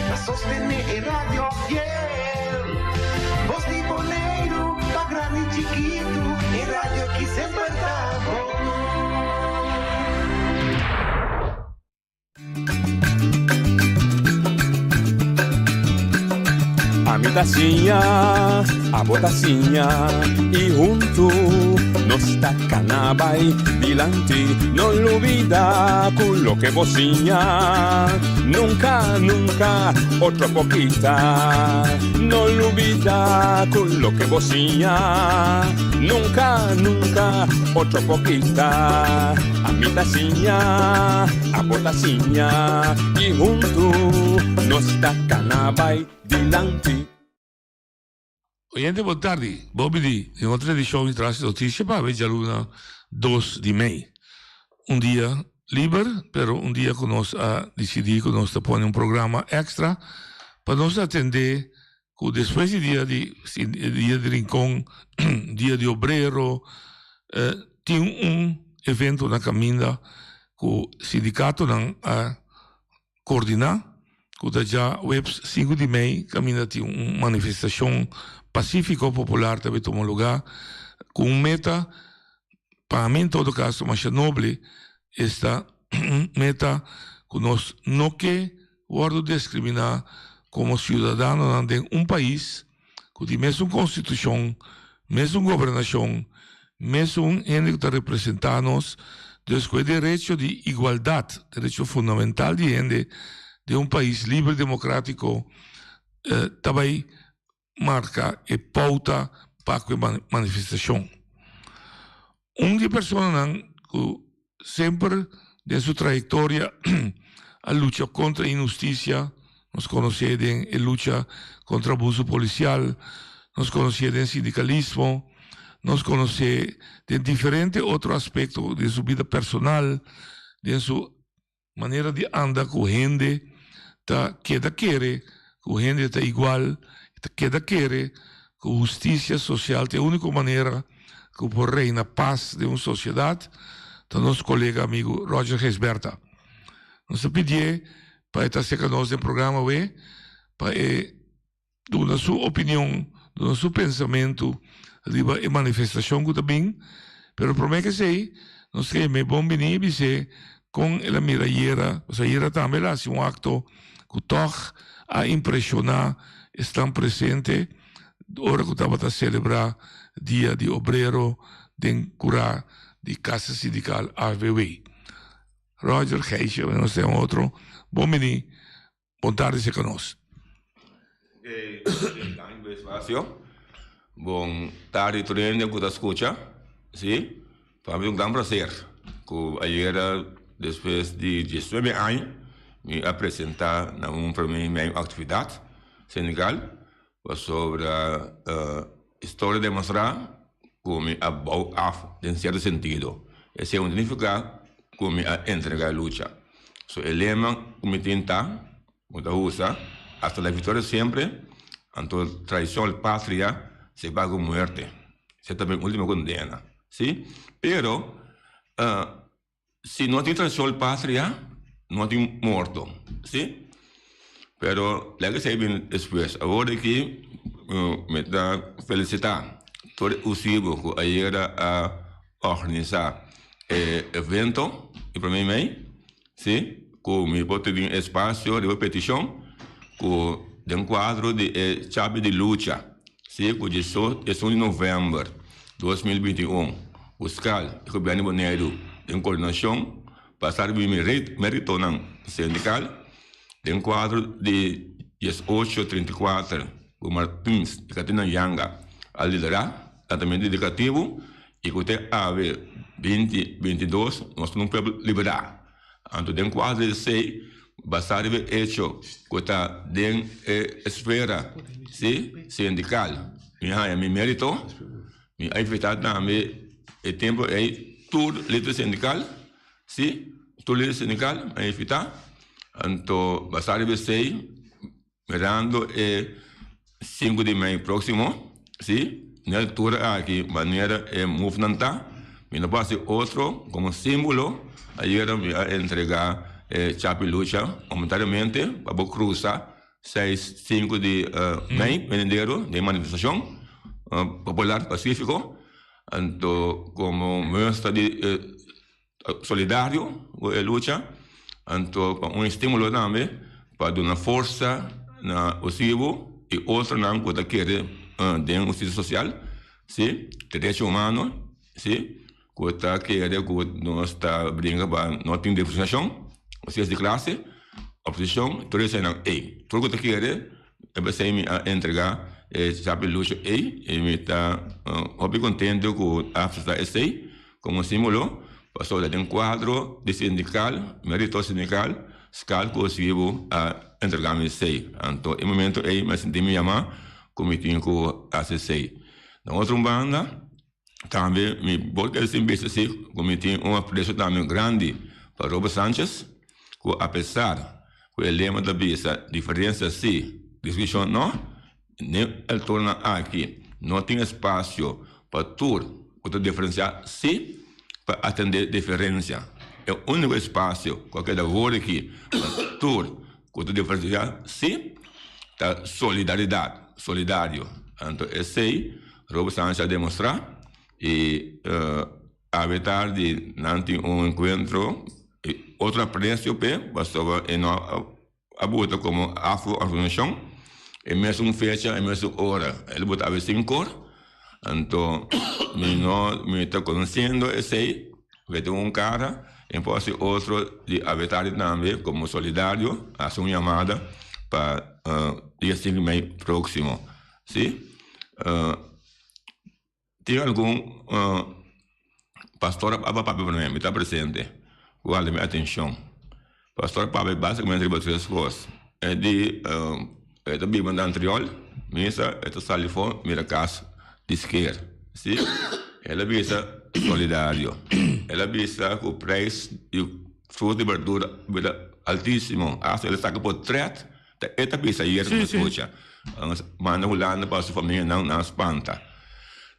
Pa sostené e radio fiel. Bos di Boneiru, pa grandi i chikitu, e radio ki semper ta bon. Ami ta siña, abo ta siña y huntu nos ta cana bay dilanti. No lubida cu loke bo siña nunca, nunca otro por kita. No lubida cu loke bo siña nunca, nunca otro por kita. Ami ta siña, abo ta siña y huntu nos ta cana bay dilanti. Oyente bon tardi, bon bini den otro edicion di Tras di Noticia pa awe djaluna dos di mei. Un dia liber, pero un dia cu nos a dicidi cu nos ta pone un programa extra pa nos atende cu despues di dia di dia di Rincon, dia di Obrero, tin un evento na caminda cu sindicatonan a coordina cu ta djaweps sinku di mei caminda tin un manifestacion pacifico popular ta bay tuma lugar cu un meta pa mi en todo caso masha noble esta un meta cu nos no ke wordo discrimina como ciudadanonan den un pais cu tin mesun constitucion, mesun gobernacion, mesun hende cu ta representa nos, dus cu e derecho di igualdad, derecho fundamental di hende den un pais libre democratico ta bay marca e pauta pa cu e manifestacion. Un di e personanan cu semper den su trayectoria a lucha contra inhusticia, nos conoce den e lucha contra abuso policial, nos conoce den sindicalismo, nos conoce den diferente otro aspecto den su bida personal, den su Manera di anda ku hende ta keda kere ku hende ta igual, ta keda kere ku hustisia sosial ta e úniko manera ku por reina pas den un sosiedat, ta nos kolega amigu Roger Gijsbertha. Nos ta pidié pa e ta serka nos den programa awe pa e duna su opinion, duna su pensamentu riba e manifestacion cu ta bin, pero prome cu esey nos ta yam'e bon bini y bis'e con el a mira ayera, pasobra ayera tambe el a haci un acto cu tog a impresiona esnan presente ora cu tabata celebra Dia di Obrero den cura di Casa Sindical AVW. Roger, Gijsje, nos ta yama otro, bon bini. Bon tardi serka nos. Oke, danki pa e espasio. Bon tardi tur hende ku ta skucha. Si, pa mi ta un gran plaser ku ayera despues di diesnuebe aña mi a presenta na un prome mei aktividat sindikal pasobra historia demostrá ku mi a bou af den sierto sentido. Esei no signifiká ku mi a entregá e lucha. So e lema ku mi tin ta, ku mi ta usa, Hasta la victoria siempre, anto traicion al patria se paga con muerte. Esei ta mi ultimo condena, si. Pero Si no tin traicion al patria, no tin morto, si. Pero laga esei bin despues. Awor aki mi ta felicita tur e usibo ku ayera a organisa e evento di prome mei, si, ku mi por tin espacio riba peticion ku den cuadro di e chapi di lucha. Si ku diesun di novèmber 2021 Huskal i Gobièrnu di Boneiru den koordinashon pa sa riba mi méritonan sindikal den kuadro di 18 34 ku Martins i Katrina Yanga a liderá tratamentu edukativo i ku te awe 2022 nos ta un pueblo liberá. Anto den kuadro di esei, basá riba e echo ku ta den e esfera si sindikal, mi haña mi mérito, mi a invitá tambe e tempu ei tur lider sindikal, si, tur lider sindikal mi a invitá. Anto basá riba esei, Mirando e sinku di mei próksimo, sí, n'e altura aki, manera e mufnan ta, mi no por hasi otro komo símbolo, ayera mi a entregá e chapi lucha momentariamente pa bo krusa. 6, 5 di mei venidero den manifestacion popular pacifico anto como muestra di solidario cu e lucha anto pa un estimulo tambe pa duna forsa na Osibu y otronan cu ta kere den husticia social si derecho humano si Ku ta kere ku nos ta bringa pa no tin diferensiashon, osea di klase, oposishon, tur eseinan ei. Tur ku ta kere, e p'esei mi a entrega e chapi lucha ei i mi ta hopi kontento ku a akseptá esei komo simbolo pasobra den kuadro di sindikal, merito sindikal, skal ku Osibu a entrega mi esei. Anto e momento ei mi a sinti mi yamá ku mi tin ku hasi esei. Na otro banda. Tambe mi por keda sin bisa si ku mi tin un apresio tambe grandi pa Robert Sanchez, ku apesar ku e lema ta bisa diferensia si, diskushon no, den el tornan aki no tin espasio pa tur ku ta diferensiá si pa atendé diferensia. E úniko espasio ku a keda wor aki pa tur ku ta diferensiá si ta solidaridat, solidario. Anto esei Robert Sanchez a demostra y awe tardi nan tin un encuentro y otro aprecio p'e pasobra e no a buta como afro organisacion e mesun fecha e mesun ora el buta awe sinkor anto mi no mi ta conociendo esey mi tin un cara y por haci otro di awe tardi tambe como solidario haci un yamada pa dia sinku mei proximo. Sí. Tin algun pastor a papia pa mi, mi ta presente, ku hala mi atenshon. Pastor a papia básikamente riba tres kos. E di e ta biba na Antriol, misa e ta sali afó mira kas di sker. Sí. El a bisa solidario. El a bisa ku preis di fruta i berdura bira altísimo. Asta el a saka potrèt. Ta e ta bisa ayer ku nos scucha. Manda Hulanda pa su familianan nan spanta.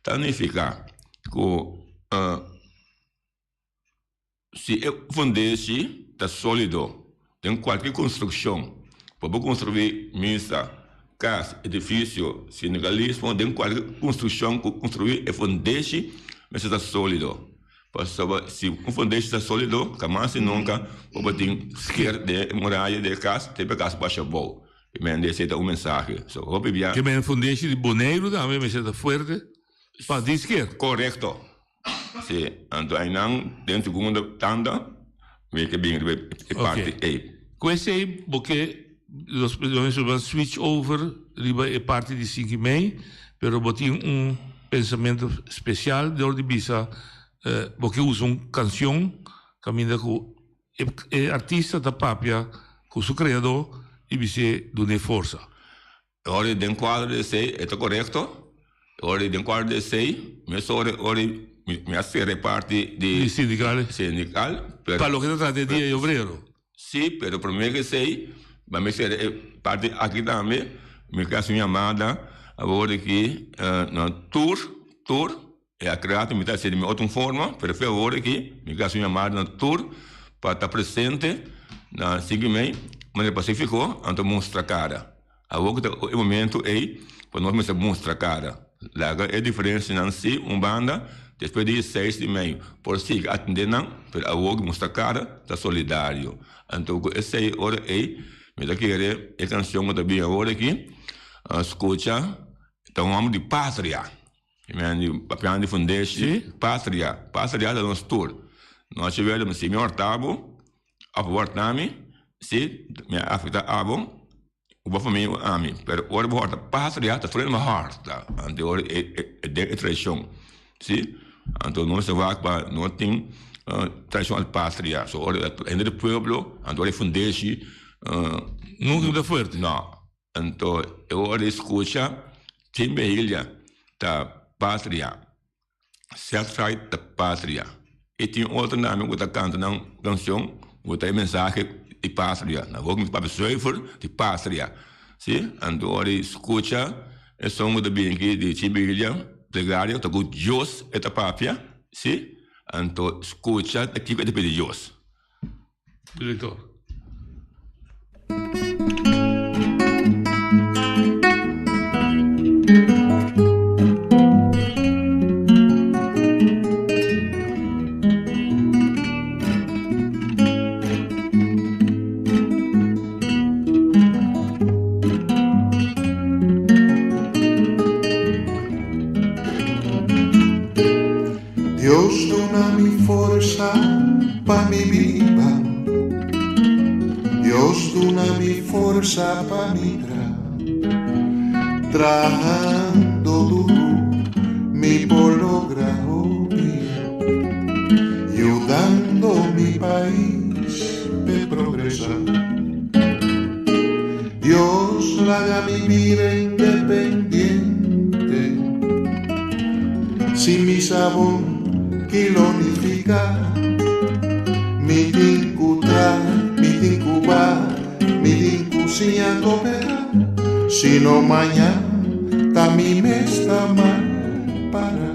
Ta nifica ku si e fundeshi ta solido den kualke konstrukshon, por bo konstrui misa, kas, edifisio, sindikalismo, den kualke konstrukshon ku konstrui e fundeshi mester ta solido. Pasobra si un fundeshi ta solido, kamas i nunka bo por tin sker den e muraya di e kas te pa e kas basha abou. I men esei ta un mensahe. So hopi bia. Ke men fundeshi di Boneiru tambe mester ta fuerte pa di sker. Korekto. Si. Anto einan den segundo tanda mi ke bin riba e parti ei. Ku esei bo ke nos mester ban switch over riba e parti di sinku i mei, pero bo tin un pensamentu spesial dor di bisa bo ke usa un kanshon kaminda ku e artista ta papia ku su kreadó i bis'é dun'é forsa. E ora den kuadro di esei e ta korekto, e ora den kuadro di esei mesora e ora mi a sera e parti di Di sindikal. sindikal, pero Pa loke ta trata e dia di obrero. Sí, pero promé ku esei, ba mi sera e parti aki tambe, mi ke hasi un yamada awor aki na tur, tur, e a krea mi ta hasi di mi otro forma, pero fe awor aki mi ke hasi un yamada na tur pa ta presente na sinku i mei, manera pasífiko, anto mustra kara. Awor ku ta e momento ei pa nos mester mustra kara. Laga e diferensianan si un banda, despues di seis di mei por sigui atendé nan, pero awor ku mustra kara ta solidario. Anto ku esei ora ei mi ta kere e kanshon ku ta bin awor aki skucha ta un hòmber di patria. Papiando di fundeshi, patria. Patria ta nos tur. Nochi wèlde si mi hòrta bo òf bo hòrta mi, si mi a afektá abo. Bo famia ku ami, pero ora bo hòrta patria ta frena bo hòrta, anto ora e den e traishon, si, anto nos ta wak pa no tin traishon al patria, so ora hende di pueblo, anto ora e fundeshi Nunka ta fuerte. No, anto e ora di skucha tin behilia ta patria. Selfride ta patria. I tin otro nami ku ta kanta nan kanshon ku ta e mensahe di patria. Nan hopi mi papia zuiver di patria. Si, anto ora di skucha e son ku ta bini aki di Chibilia, plegaria, ta ku Dios e ta papia, si, anto skucha ta kiko e ta pidi Dios. Director. duna mi forsa pa mi tra. Trahando duru mi por logra hopi. Yudando mi pais p'e progresa. Dios laga mi bira independiente. Si mi sa bon ki lo nifica. Mi tin ku tra, mi tin ku ba, mi tin ku siña coopera. Sino mañan ta mi mes ta mal para.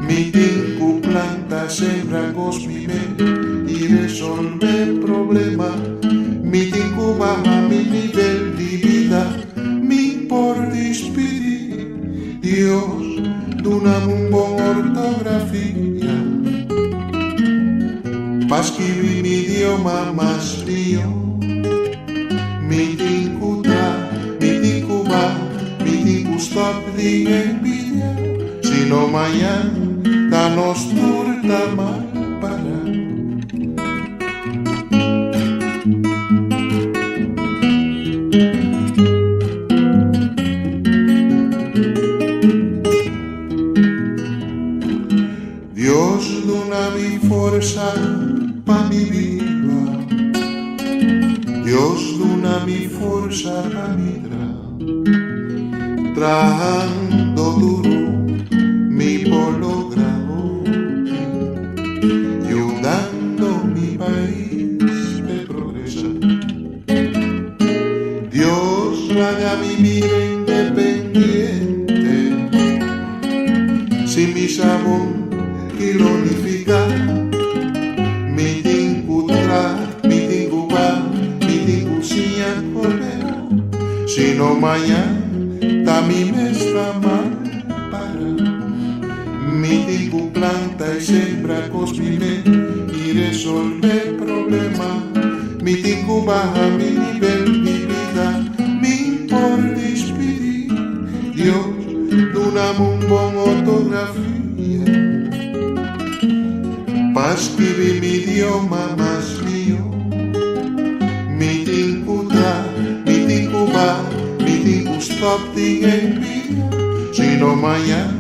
Mi tin ku planta, sembra kos mi mes i resolve problema. Mi tin ku baha mi nivel di bida, mi por dispidi. Dios dunam un bon ortografia pa skibi mi idioma mas mihó. Mi tin ku tra, mi tin ku ba, mi tin ku stòp di envidia, sino mañan ta nos tur ta mal pará. Dios duna mi forsa pa mi biba Dios duna mi forsa pa mi tra Trahando duru mi por logra hopi Yudando mi pais p'e progresa Dios laga mi bira independiente Si mi sa bon ki lo nifica Mi tin cu tra, mi tin cu ba, mi tin cu siña coopera Si no mañan ta mi mes ta mal para Mi tin cu planta y sembra cos mi mes y resolve problema Mi tin cu baha mi nivel di bida, mi por dispidi. Dios, dunam un bon ortografia pa skibi mi idioma mas mihó. Mi tin cu tra, mi tin cu ba, mi tin cu stop di envidia, sino mañan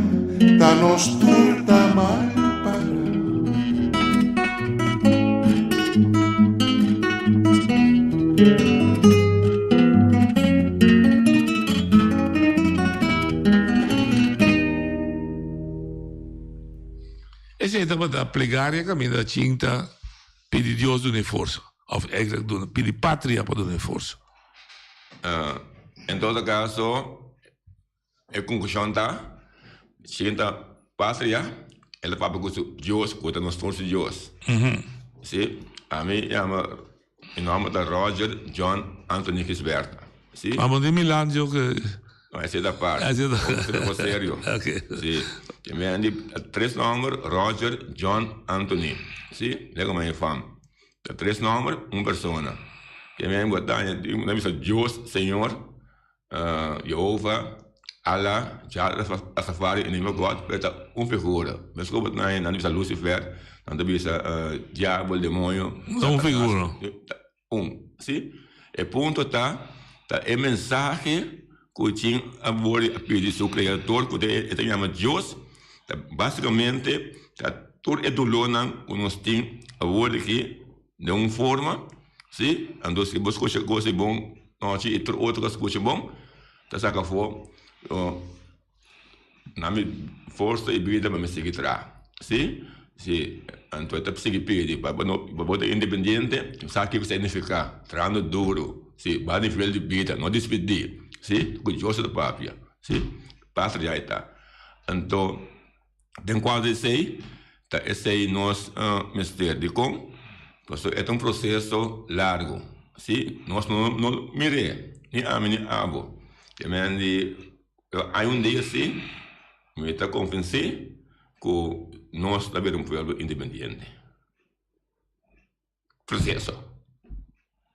ta nos tur ta mal para. Esei tabata plegaria kaminda Chin ta pidi Dios duna e forsa, òf eigenlijk duna pidi patria pa duna e forsa. En todo caso, E konklushon ta, Si ta patria, el a papia ku su Dios, ku ta nos tur su Dios. Si, ami yama, mi nòmber ta Roger John Anthony Gisberta. Si. Amo di Milandio ke. No, esei ta apart. Esei ta. Esei ta serio. Ok. Si. Mi a di tres nòmber, Roger John Anthony. Si, lego mi fam. Ta tres nòmber, un persona. Ke mi a bota, mi a bisa Dios, Señor. Jehovah, Allah, Jah Rastafari in the name of God, pero ta un figura. Mescos bo ta nan ta bisa Lucifer, nan ta bisa diabel, demonio. Ta un figura. Un, si. E punto ta, ta e mensahe cu tin a worde a pidi su creator cu e ta yama Dios, ta basicamente ta tur e dolornan cu nos tin awor aki Den un forma, si, anto si bo scucha cos di bon nochi y tur otro ka scucha bon, ta saca afo na mi forsa y bida pa mi sigui traha, si, si, anto e ta sigui pidi pa bo no, pa bo ta independiente, sa kico significa trahando duro, si, baha nivel di bida, no dispidi, si, cu Dios ta papia, si, pasa ya e ta, anto. Den cual di esey, ta esey nos mester. Dicon? Pasobra e ta un proceso largo. Si, nos no no mir'é, ni ami ni abo. Te men di, hay un dia si, mi ta convenci cu nos ta bira un pueblo independiente. Proceso.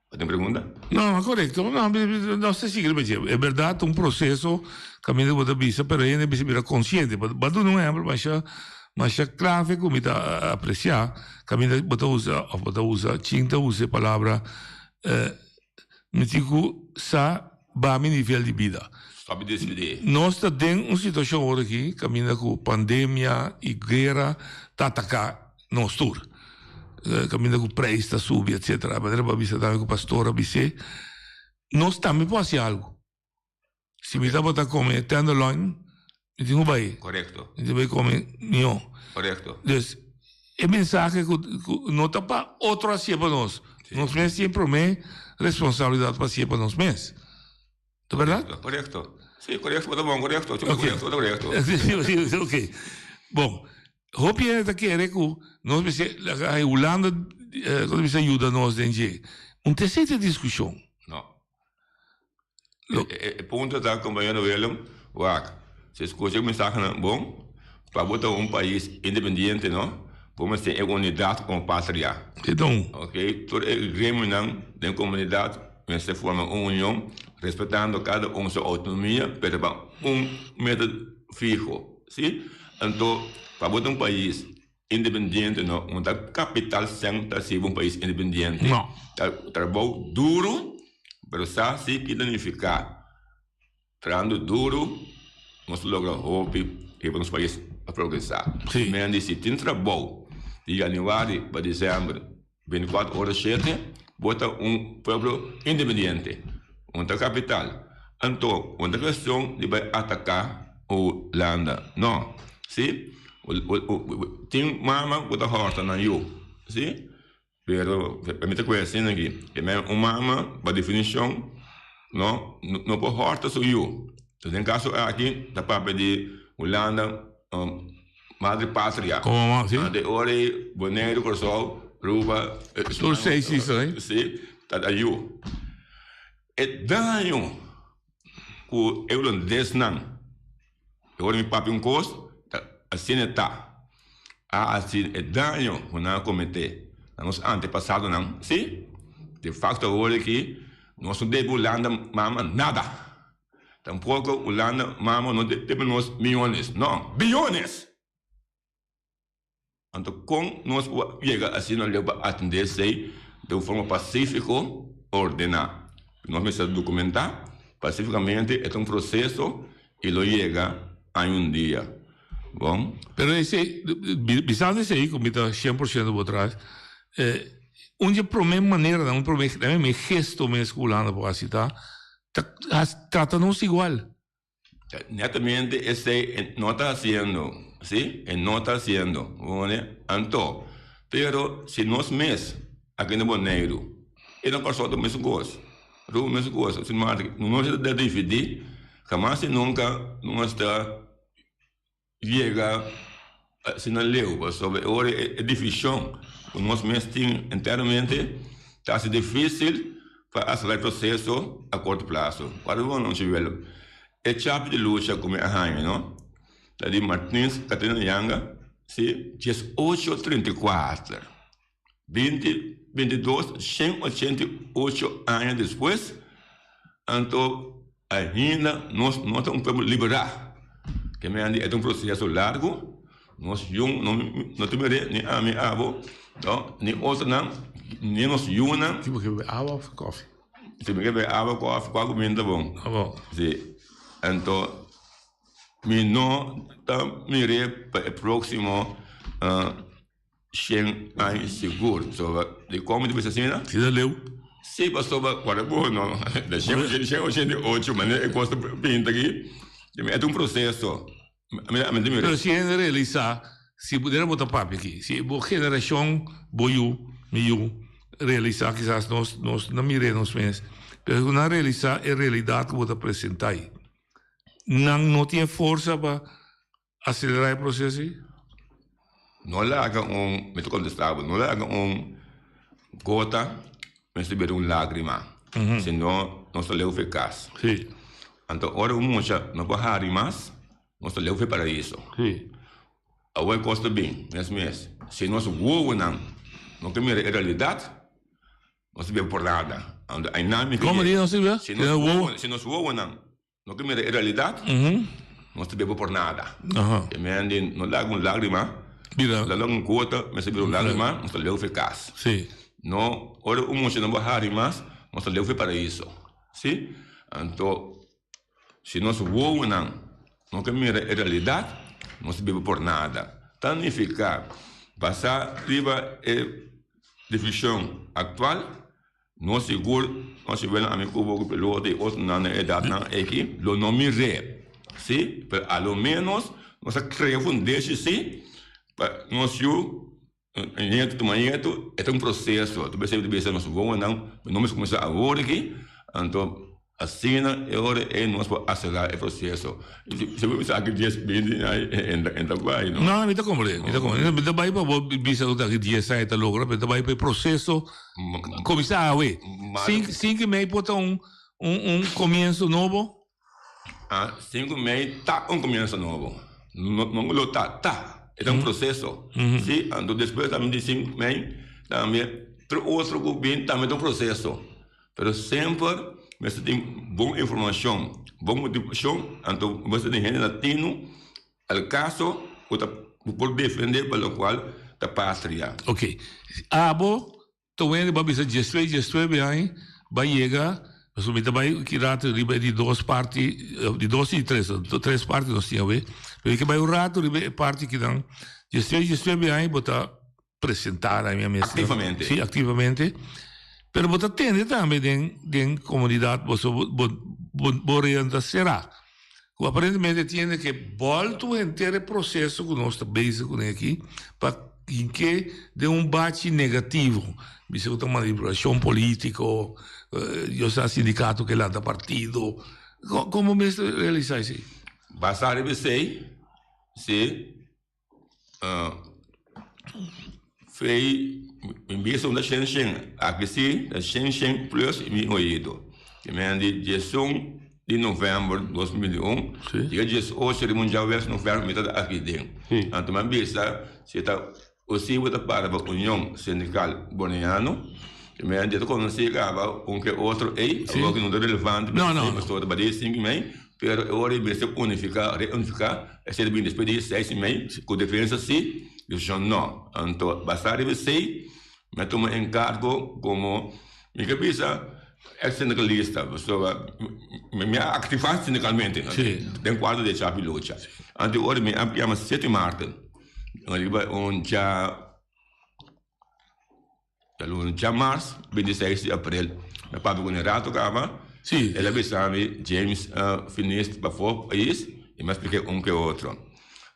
Bo tin pregunta? No, korekto. No, nos ta sigui riba dje. E bèrdat ta un proseso kaminda ku bo ta bisa, pero hende mester bira konsiente. Bo a duna un ehèmpel masha masha klave ku mi ta apresiá, kaminda bo ta usa òf bo ta usa, chin ta usa e palabra. Mi tin ku sa baha mi nivel di bida. Stop di disidí. Nos ta den un situashon ora aki kaminda ku pandemia i guera ta ataká nos tur. Kaminda ku preis ta subi etsetera. Manera bo a bisa tambe ku pastor a bis'é, nos tambe por hasi algu. Si mi tabata kome tenderloin, mi tin ku bai. Korekto. Mi tin bai kome mihó. Korekto. Dus, e mensahe ku ku no ta pa otro hasié pa nos. Nos mes tin e promé responsabilidat pa hasié pa nos mes. Ta bèrdat? Korekto. Si, korekto, bo ta bon, korekto. Ok. Korekto, korekto. Si, si, ok. Bon, hopi hende ta kere ku nos mester laga Hulanda, ku ta bisa yuda nos den dje. Un ta esei ta e diskushon. No. E punto ta, compañero Willem, wak, si scucha e mensahenan bon, pa bo ta un pais independiente no, bo mester e unidad como patria. Ok, tur e gremionan den comunidad mester forma un union, respetando cada un su autonomia, pero pa un meta fiho, si? Anto, pa bo ta un pais Independiente no un ta capital sen ta siba un pais independiente. No. Ta trabou duro, pero sa si ki ta nifica trahando duro nos ta logra hopi riba nos pais a progresa. Si. Men di si tin trabou di januari pa december 24 ora shete bo ta un pueblo independiente, un ta capital. Anto un ta cuestion di bay ataca Hulanda, no. Si, tin mama cu ta horta nan yu, si, pero mi ta cuesta asina aki, e men un mama pa definicion no no por horta su yu. Den caso aki ta papia di Hulanda. Madre Patria. Como mama, si. De ora ei Boneiru, Kòrsou, Aruba. Tur seis isla, eh? Si, ta da yu. E daño ku e hulandesnan, e ora mi papia un kos, ta asina e ta. A hasi e daño ku nan a kometé na nos antepasadonan, si. De fakto awor aki nos no debe Hulanda mama nada. Tampoco Hulanda mama no debe nos miyones, no, biyones! Anto con nos por yega asina leu pa atende esey den un forma pacifico, ordena? Nos mester documenta pacificamente, e ta un proceso y lo yega aña un dia. Bon. Pero esey, bisando esey cu mi ta cien por ciento bo tras, un di e prome maneranan, un prome gesto mes cu Hulanda por haci ta, Ta trata nos igual. Netamente esei e no ta hasiendo, si, e no ta hasiendo, bo Anto, pero si nos mes aki na Boneiru i na Kòrsou ta mesun kos, Aruba mesun kos, Sint Maarten, nos ta dividí, hamas i nunka nos ta Yega asina leu pasobra e ora e division ku nos mes tin internamente ta hasi dificil pa aselerá e proseso a korto plaso. Wak bo no Chivelo? E chapi di lucha ku mi a haña no ta di Martins Katrina Yanga si diesocho 34. 20, 22, 188 aña despues, anto ainda nos no ta un pueblo liberá. Ke men di e ta un proseso largu, nos yu no no ta mir'é, ni ami, abo, no, ni otronan, ni nos yunan. Si bo ke bebe awa òf kòfi? Si mi ke bebe awa, kòfi, kua kuminda ta bon. Ah bon. Si, anto mi no ta mir'é pa e próksimo. Shen aña sigur. Pasobra dikon mi ta bisa asina? Si ta leu. Si, pasobra guarda bo no. Da shen 188 manera e kos ta pinta aki. E ta un proseso. Mi ta mira. Pero si hende realisá, si manera bo ta papia aki, si bo generashon, bo yu, mi yu, realisá kisas nos nos no mir'é nos mes, pero ku nan realisá e realidat ku bo ta presentá ei, nan no tin e forsa pa Acelerá e proceso ei? No laga un, mi ta contesta bo, no laga un gota mester bira un lagrima, sino nos ta leu fe cas. Sí. Anto ora un mucha no por hari mas, nos ta leu fe paraiso. Sí. Awor e cos ta bin, mes mes, si nos wowonan no ke mira e realidad, nos ta bira por nada. Anto ainan mi ke Como di nos ta bira? Si nos wowonan, si nos wowonan No ke mira e realidat, nos ta bebe por nada. E men di no laga un lagrima, no laga un gota, mester bira un lagrima, nos ta leu fe kas. No, ora un mucha no por hari mas, Nos ta leu for e paraiso. Si? Anto si nos wowonan no ke mira e realidat, nos ta biba por nada. Ta nifiká basá riba e definishon aktual, nos sigur nos siwela ami ku bo ku pelota i otronan na e edatnan aki lo no mir'é. Si? Pero a lo ménos nos a krea fundeshi si pa nos yu Nietu tuma nietu, e ta un proseso. Tu mester bisa nos wowonan, no mester kuminsá awor aki, anto asina e ora ei nos por aselerá e proseso. Si bo bisa aki dies, binti aña e ta bai no. No, mi ta komprende, mi ta komprende. Mi ta bai pa bo bisa ku ta aki dies aña ta logra, pero ta bai pa e proseso kuminsá awe. Sinku i mei por ta un komienso nobo? A sinku mei ta un komienso nobo. No lo ta, ta. E ta un proseso. Si, anto despues tambe di sinku mei tambe tur otro ku bin tambe ta un proseso. Pero semper mester tin bon informashon, bon motivashon, anto mester tin hende na tinu al kaso ku ta por defende pa lokual ta patria. Oke. Abo Ta wende bo a bisa diestres, diesnuebe aña bo a yega, pasobra mi ta bai ki rato riba e di dos parti, di dos i di tres, tres parti nos tin awe, pero mi ke bai un rato riba e parti kinan, diestres, diesnuebe aña bo ta presenta na mi mes. Activamente. Si, activamente. Pero bo ta tende tambe den den comunidad boso bo bo bo redan ta sera. Ku aparentemente tiene ke bòltu henter e proseso ku nos ta bezig kuné aki pa hink'é den un bachi negativo. Bisa ku ta manipulashon polítiko, yo sa sindikato ke lanta partido. Komo mester realisá esei? Basá riba esei, si. Fei mi bisa un ta shen shen aki si ta shen shen plus mi oido ki men di diesun di november 2001 dia diesocho riba un djaweps november mi ta aki den anto mi a bisa si ta posibel ta para pa union sindical boniano ki men di ta konosí kaba un ke otro ei awor ki no ta relevante pasobra ta bai di mei Pero e ora ei mester unifiká, reunifiká, esei ta bini despues di seis i mei, ku defensa sí, desishon no. Anto basá riba esei, mi a tuma enkargo komo, mi ke bisa eks sindikalista, pasobra mi a aktivá sindikalmente den kuadro di e Chapi Lucha. Anto e ora mi a yama Seti Maarten riba un dja. Djaluna djamars 26 di aprel mi a papia ku ne rato kaba. Sí. El a bisa mi James a finis pafó pais i mi a splik'é un ke otro.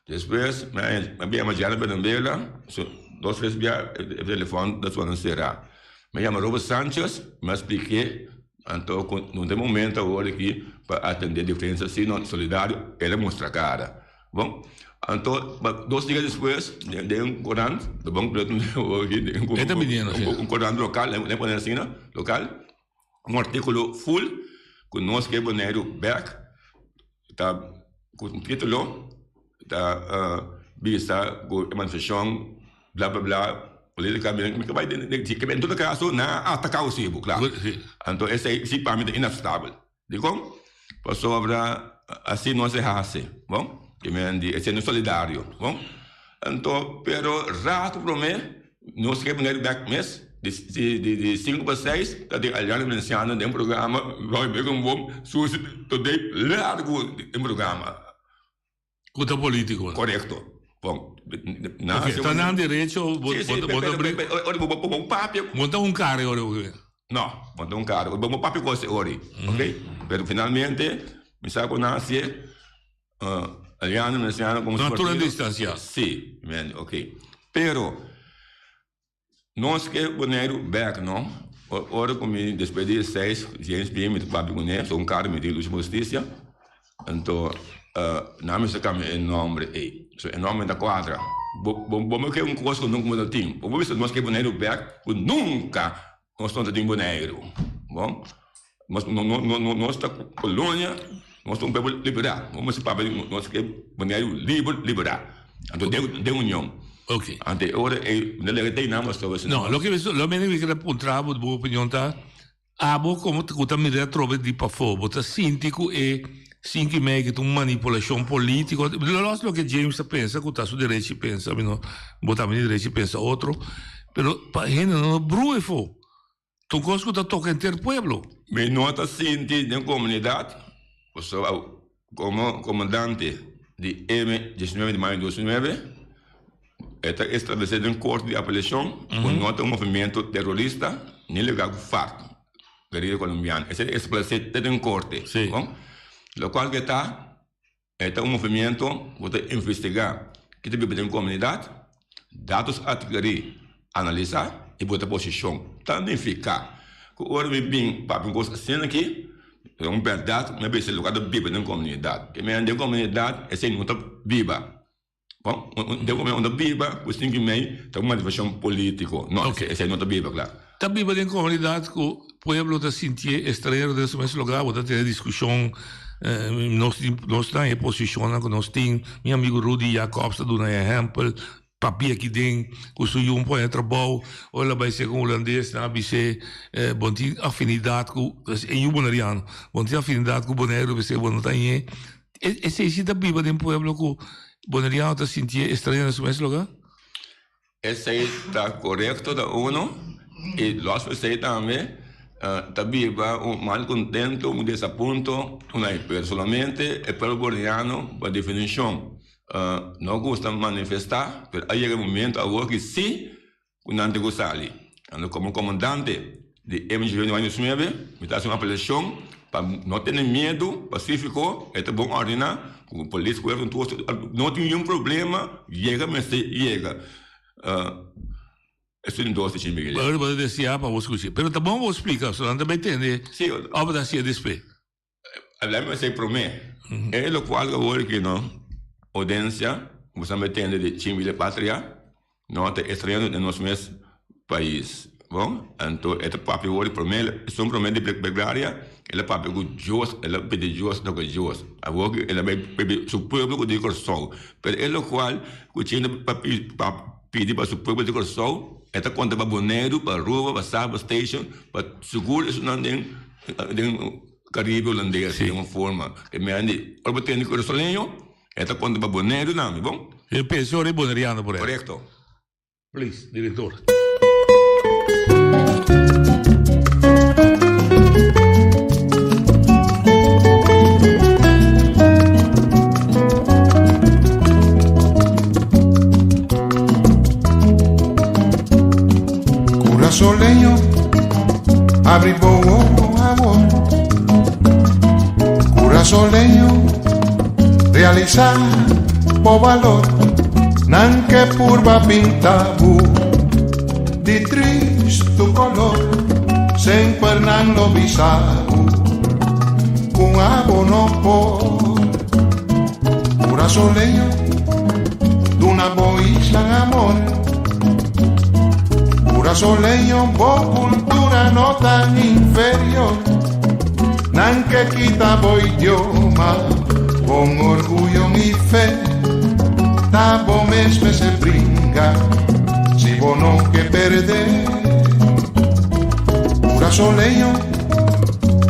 Despues mi a a yama Gianna Bernabela, so dos tres bia e telefòn ta sona será. Mi a yama Robert Sanchez, mi a splik'é anto ku no ta e momento awor aki pa atendé diferensia sino solidario el a mustra kara. Bon, anto dos dia despues den un korant, de bon pretu den un korant lokal, le pone asina, lokal, un artíkulo full ku nos ke Boneiru bèk, ta ku un título ta bisa ku e manifestashon bla bla bla, polítika mi ke bai den, en todo kaso nan a ataká Osebu, klaro. Anto esei si pa mi ta inaseptabel. Dikon? Pasobra asi no se hasi, bon? Ke men di esei no solidario, bon? Anto, pero rato promé nos ke bini bek mes, di di sinku pa seis ta tin Aliano Valenciano den programa, Roy Begenboom, Susi Todé, largu den programa. Ku ta politico. Korekto. Bon. Ok, ta nan derecho bo Sí, sí, bo ta pero ora bo bo papia. Bo ta un kare ora bo. No, bo ta un kare. Bo papia kos e ori. Ok? Pero finalmente mi sa ku nan hasié Aliano Veneciano komo su partido. Nan tur a distansiá. Sí, ok. Pero Nos ke Boneiru bek no. Ora ku mi despues di e seis James bin mi ta papia kuné so un kar mi tin Lucha pa Hustisia anto nan mester kambia e nomber ei so e nomber ta kuadra bo bo bo ke un kos ku nunka bo no tin bo por bisa nos ke Boneiru bek ku nunka nos no ta tin Boneiru bon nos nos ta kolonia nos ta un pueblo liberá bo mester papia di nos ke Boneiru liber liberá anto den union Ok. Anto e ora ei mi ta lega tei nan pasobra si No, loke mi lo mi kere puntra bo bo opinion ta abo komo ku ta mira atrobe di pafó bo ta sinti ku e sinki mei ki ta un manipulashon politiko los loke James ta pensa ku ta su derechi pensa mi no bo tambe tin derechi pensa otro pero pa hende no brua efo. Ta un kos ku ta toka henter pueblo. Mi no ta sinti den komunidat, pasobra komo komandante di M diesnuebe di mayo 2009, e ta establesé den Korte di Apelashon ku no ta un movementu terorista ni legal ku FARC, guerilla kolombiano. Esei ta establesé te den korte. Lokual ke ta. E ta un movimiento ku ta investigá ki ta biba den komunidat, datos atkerí, analisá i bota posishon. Ta nifiká ku ora mi bin papia un kos asina aki, ta un bèrdat ku mi a bisa loke ta biba den komunidat. Ke menen den komunidat esei no ta biba. Bon, den komunidat no ta biba ku esei ki mei ta un manifestashon polítiko. No, esei no ta biba, kla. Ta biba den komunidat ku pueblo ta sintié estranhero den su mes lugá, bo ta tene diskushon, nos tin, nos ta den e posishonnan ku nos tin, mi amigu Rudy Jacobs ta duna e ehèmpel, papia aki den ku su yu un pone trabou, ora el a bai ser ku un hulandes nan a bis'é bo no tin afinidat ku, e yu boneriano, bo no tin afinidat ku Boneiru, p'esei bo no ta ñe, esei si ta biba den pueblo ku boneriano ta sintié estranhero den su mes lugá? Esei ta korekto ta uno i los esei tambe ta biba un malkontento, un desapunto ku nan pero solamente e pueblo boliviano pa definishon no gusta manifestá pero a yega e momento awor ki si ku nan tin ku sali. Anto komo komandante di MGV 99 mi ta hasi un apelashon pa no tene miedu, pasifiko, e ta bon ordená ku polis kuerpo tur no tin ningun problema, yega mester yega. Esun dos di Shin Miguel. Ora bo ta deseá pa bo skucha. Pero ta bon bo splika, so nan ta bai tende òf bo ta hasié despues. Laat me say promé, e lokual awor ki no oudensia bo sa metende di Chin Villa Patria no ta estreando den nos mes pais bon anto e ta papia awor di promé esun promé di plegaria el a papia ku Dios el a pidi Dios toka Dios awor ki el a bai pidi su pueblo ku di Kòrsou pero e lokual ku Chin ta pidi pa su pueblo di Kòrsou e ta konta pa Boneiru pa Aruba pa Saba Station pa sigur esunnan den den Caribe Holandes den un forma e men di ora bo tende Curasoleño e ta konta pa Boneiru tambe bon. E pensa ora e Boneriano por ahí. Korekto. Please, director. Curasoleño, abri bo wowo awor. Curasoleño, realisa bo balor. Nan ke purba pinta bo di tristu color. Semper nan lo bisa bo cu abo no por. Curasoleño, duna bo isla amor. Curasoleño, bo cultura no tan inferior. Nan ke kita bo idioma, con orgullo y fe. Ta bo mes mester bringa, si bo no ke perde. Curasoleño,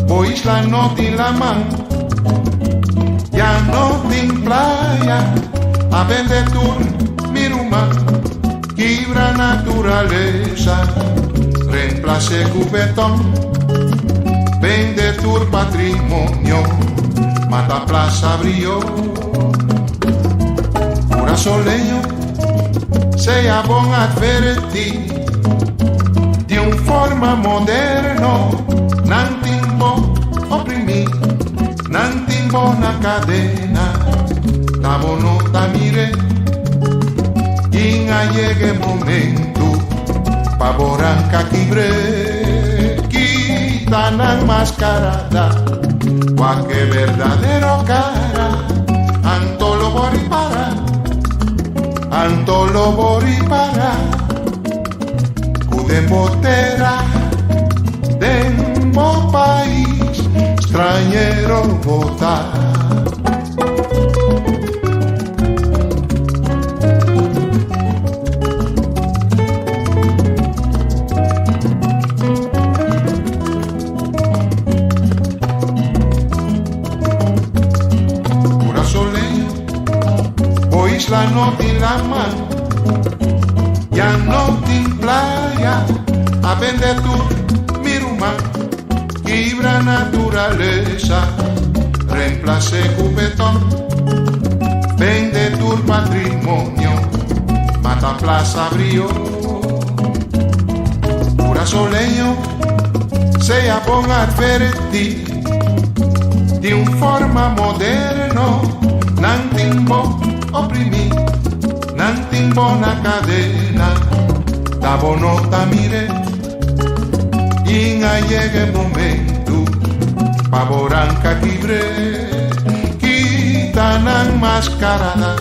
bo isla no tin laman, ya no tin playa, a bende tur mi ruman, kibra naturalesa, reemplase ku beton, bende tur patrimonio, mata Plaza Brion. Curasoleño, sea bon adverti, di un forma moderno, nan tin bo oprimi, nan tin bo na cadena, ta bo no ta mire, in a yega e momento pa bo ranca kibre, kita nan mascarada, wak e verdadero cara, anto lo bo ripara, anto lo bo ripara, cu den bo tera, den bo pais, strañero bo ta. Curasoleño, bo isla no tin laman, ya no tin playa, a bende tur mi. man, kibra naturalesa, reemplase ku beton, bende tur patrimonio, mata Plaza Brio. Kurasoleño, sea bon advertí, di un forma moderno, nan tin bo oprimí, nan tin bo na kadena, ta bo no ta mir'é. I a yega e momentu pa bo ranka kibr'é, kita nan maskarada,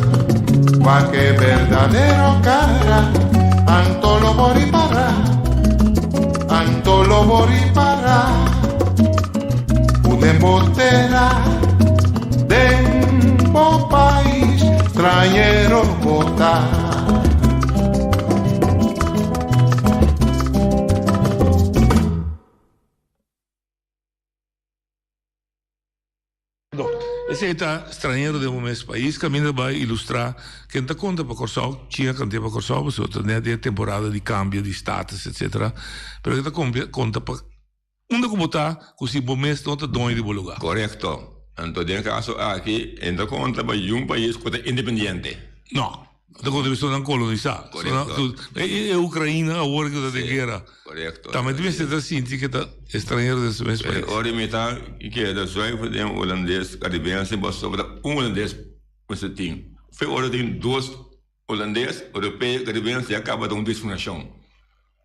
wak e berdadero kara, anto lo bo ripará, anto lo bo ripará, ku den bo tera, den bo pais, strañero bo ta. Esei ta strañero den bo mes pais kaminda bai ilustrá ken ta konta pa Kòrsou, chinga kant'é pa Kòrsou pasobra ta net den e temporada di kambio di status etsetera, pero ke ta konta pa unda ku bo ta ku si bo mes no ta doño di bo lugá. Korekto. Anto den e kaso aki e no ta konta pa yun pais ku ta independiente. No. Ta konta pa esnan kolonisá. Korekto. E Ukraina awor ku ta den guera. Korekto. Tambe ta mester ta sinti ku ta estranhero den su mes pais. Ora mi ta keda zuiver den Hulandes Karibense pasobra un Hulandes mester tin. Fe ora tin dos Hulandes, Europeo, Karibense ya kaba ta un diskriminashon.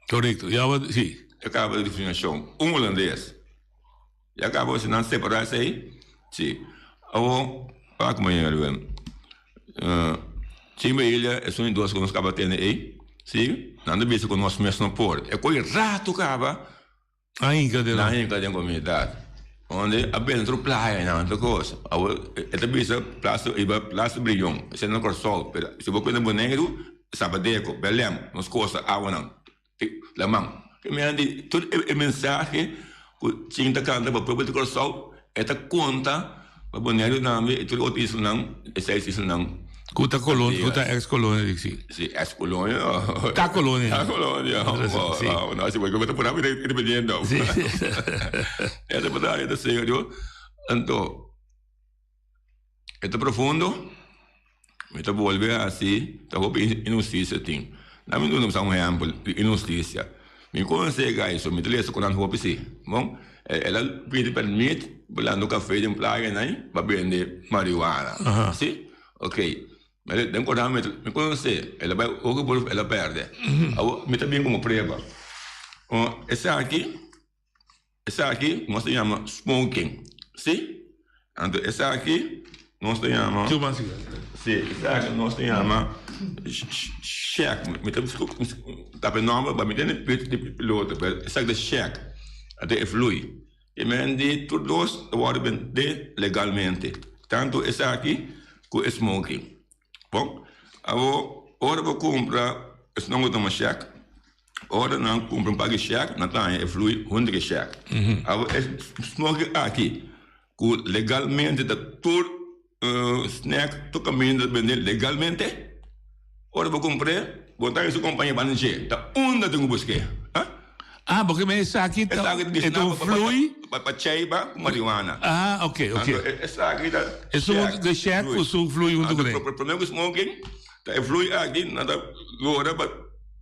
Korekto, ya ba, si. Ya kaba ta diskriminashon. Un Hulandes. Ya kaba si nan separá esei, si. Awor, wak manera riba. Chimba Ilha esun di dos ku nos kaba tene ei, si. Nan ta bisa ku nos mes no por. E koe ratu kaba. Nan hinka den. Nan hinka den komunidat. Onde a bende tur playa nan tur kos. Awor e ta bisa Plaza riba Plaza Brion, esei na Kòrsou, pero si bo kende Boneiru, Sabadeco, Belém, nos kosta awanan, laman. Ke menen di tur e mensahe ku Chin ta kanta pa pueblo di Kòrsou e ta konta pa Boneiru tambe i tur e otro islanan, e seis islanan. Ku ta kolonia, ku ta ex kolonia di si. Si, ex kolonia no. Ta kolonia. Ta kolonia. Si. No, si bo ta pura independiente. Si. E ta pura e ta serio. Anto, e ta profundo, mi ta bolbe hasi, ta hopi inhustisia tin. Na mi duna un ehempel di inhustisia. Mi konosé e guy so, mi ta lesa ku nan hopi si. Bon, el a pidi permit pa lanta un kafe den playa nai pa bende marihuana. Si? Ok. Den kòrda mi mi konosé, el a bai hoge beroep el a pèrdè. Awor mi ta bin komo prueba. Esaki, esaki nos ta yama smoking. Si? Anto esaki nos ta yama. Si, esaki nos ta yama shek. Mi ta tapa e nomber pa mi tene pit di piloto, pero esaki ta shek. Anto e flui. E men di tur dos ta wòrdu bendé legalmente, tantu esaki ku e smoking. Bon, awor ora bo kumpra esnan ku ta tuma shek, ora nan kumpra un pak di shek, nan ta haña e flui huntu ku e shek. Awor e smoking aki ku legalmente ta tur snack tur kaminda ta bendé legalmente, ora bo kumpr'é, bo ta haña su kompañia banda dje, ta unda tin ku busk'é. Ah, porque me esaki ta e ta un flui. Pa cheiba ku marihuana. Ah, ok, ok. Anto esaki ta Esun de shek ku su flui huntu kuné. Anto prome ku smoking ta e flui aki nan ta lora pa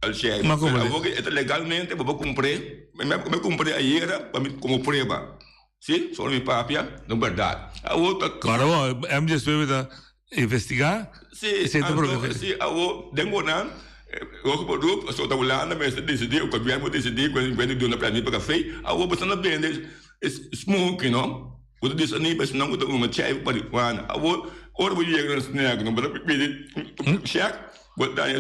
al cheiba. Ma como Pero awor e ta legalmente bo por kumpr'é. Mi kumpr'é ayera pa mi komo prueba. Si, solo mi papia no berdad. Awor ta. Claro bo, M despues mi ta investigá. Si, anto si awor den bo nan hopi produk pasobra ta Hulanda mester disidí o gobierno por disidí ku e duna permit pa kafé awor bo sta na bende smoky no bo ta disani pa esnan ku ta huma chai ku marihuana awor ora bo yega na snack no bo ta pidi shek bo ta daña